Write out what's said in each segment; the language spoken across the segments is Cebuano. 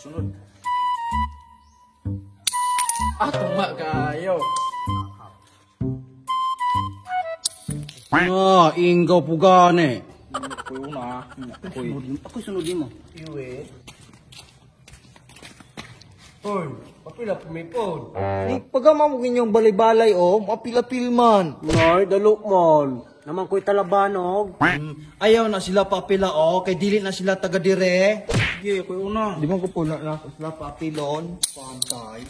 Sunod. Ah, tama kayo. Nga, inggaw po gani. Kuyo na. Ako sunod mo. Iwe. Hoy, papila pumipod. Ni pagama mo ginyong balay-balay oh, mapilapil man. Nay, dalo man. Naman ko'y talabanog. Ayaw na sila papila oh, kay dili na sila taga dire. Sige, kuyo na. Di man ko pula na sila papilon. Pantay.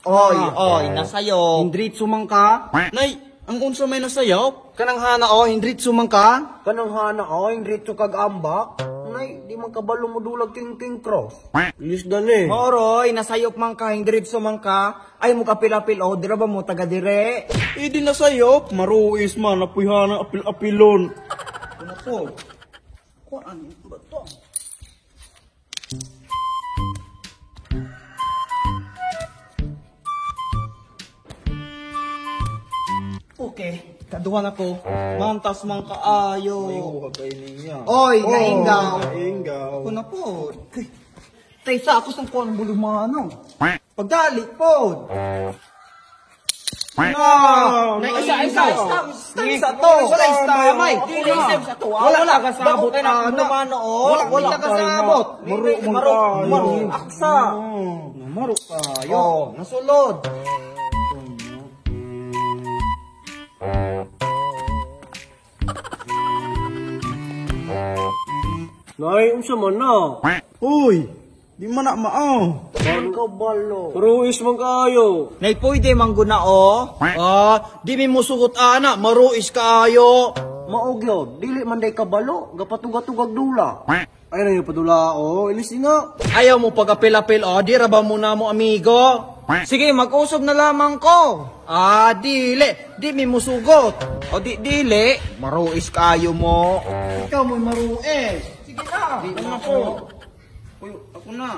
Oy, oy, nasayo. Hindritso man ka. Nay, ang unsa may nasayaw? Kanang hana oh, hindritso man ka. Kanang hana oh, hindritso kag ambak. Nay, di man kabalo mo dulag king king cross. Ilis dali. Moroy, nasayop man ka, hindritso man ka. Ay mo kapilapil oh, dira ba mo taga dire? Eh, di nasayop. Maruis man, napuyhana apil-apilon. Ano po? Kuan ba to? Okay, kaduha na ko. Mantas man kaayo. Oy, nainggaw. Nainggaw. Ako na po. Tay sa ako sang kuan bulumano. Pagdali po. Na, Na isa isa isa isa to. Wala isa, may. Dili isa sa to. Wala ka sabot Dako na ana. lumano oh. Wala ka sabot. Maro man Maro, kayo. maro, aksa. Maro kayo. Oh, nasulod. Nay, unsa man na? Uy, di man na mao. Man ka balo. Ruis man kaayo. Nay pwede man guna oh. Ah, di mi musugot ana, maruis kaayo. Mao gyud, dili man day kabalo, gapatugag-tugag dula. Ay na yung padula oh, ilis nga. Ayaw mo pagapil-apil oh, di ra ba mo na mo amigo? Sige, mag-usog na lamang ko. Ah, dili, di mi musugot. O di dili, maruis kayo mo. Ikaw mo'y maruis. Sige na. Di na ako. Uy, ako na.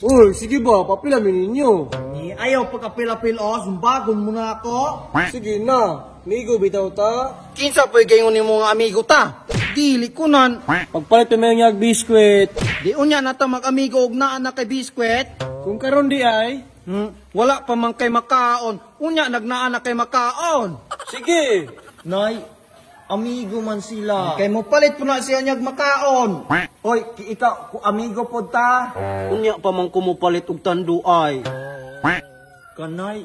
Uy, sige ba, papila mi ninyo. Ni ayaw pagapil-apil oh, sumbagon mo na ako. Sige na, migo bitaw ta. Kinsa po'y gayon nimo nga amigo ta? Dili ko nan. Pagpalit mi ang biskwit. Di unya na ta mag-amigo og naa na kay biskwit. Kung karon di ay, Wala pa man kay makaon. Unya nagnaa na kay makaon. sige. Nay, amigo man sila. Kay mo palit po na siya niyag makaon. Oy, ikaw, ku amigo pod ta. Unya pa man kumupalit og tanduay. Kanay.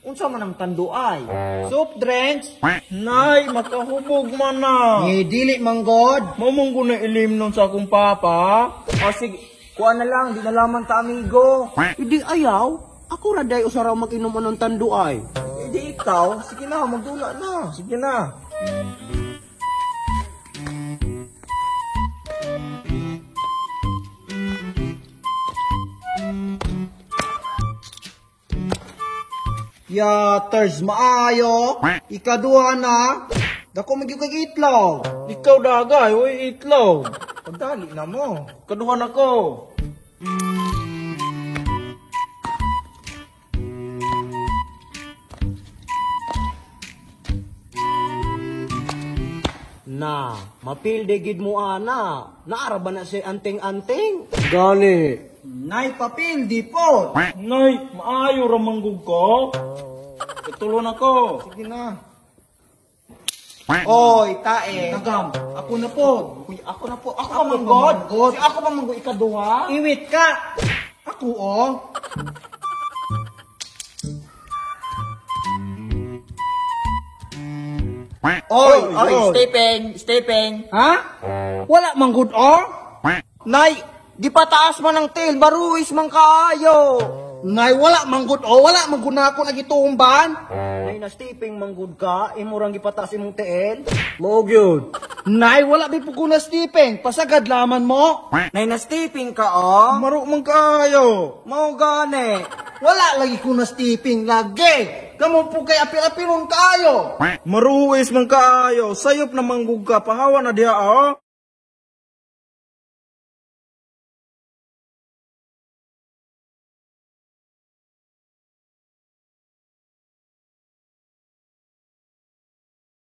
Unsa man ang tanduay? Soup drinks. Nay, makahubog man na. Ni dili man god. Mao man ko na ilim nun sa akong papa. O sige, kuha na lang, di na lamang ta amigo. Hindi ayaw. Ako ra day usaraw mag-inom anong tanduay. Hindi ikaw, sige na, magdula na. Sige na. Yaters maayo. Ikaduha na. Dako magyud kag itlog. Ikaw dagay, uy itlog. Pagdali na mo. Kaduhan ako. Na, mapilde gid mo ana. Naara ba na si anting-anting? Gani. Nay papil di po. Nay, maayo ra manggug ko. Itulon ako. Sige na. Oy, tae. Tagam. Ako na po. Uy, ako na po. Ako pa manggod. Si ako pa manggod ikaduha. Iwit ka. Ako oh. Oy, oy, Stephen, Stephen. Ha? Wala man good oh. Nay, di pa taas man ang tail, baruis man kaayo. Nay wala man good oh, wala man gud na ako nagitumban. Nay na stepping manggod ka, imo rang gipataas imong tiil. Mao gyud. Nay wala bi po ko na stepping, pasagad laman mo. Nay, na stepping ka oh. Maro man kaayo. Mao gani. Wala lagi ko na stepping lagi. Kamo po kay apil-apilon kaayo. Maruis man kaayo. Sayop na manggug ka. Pahawa na diha oh.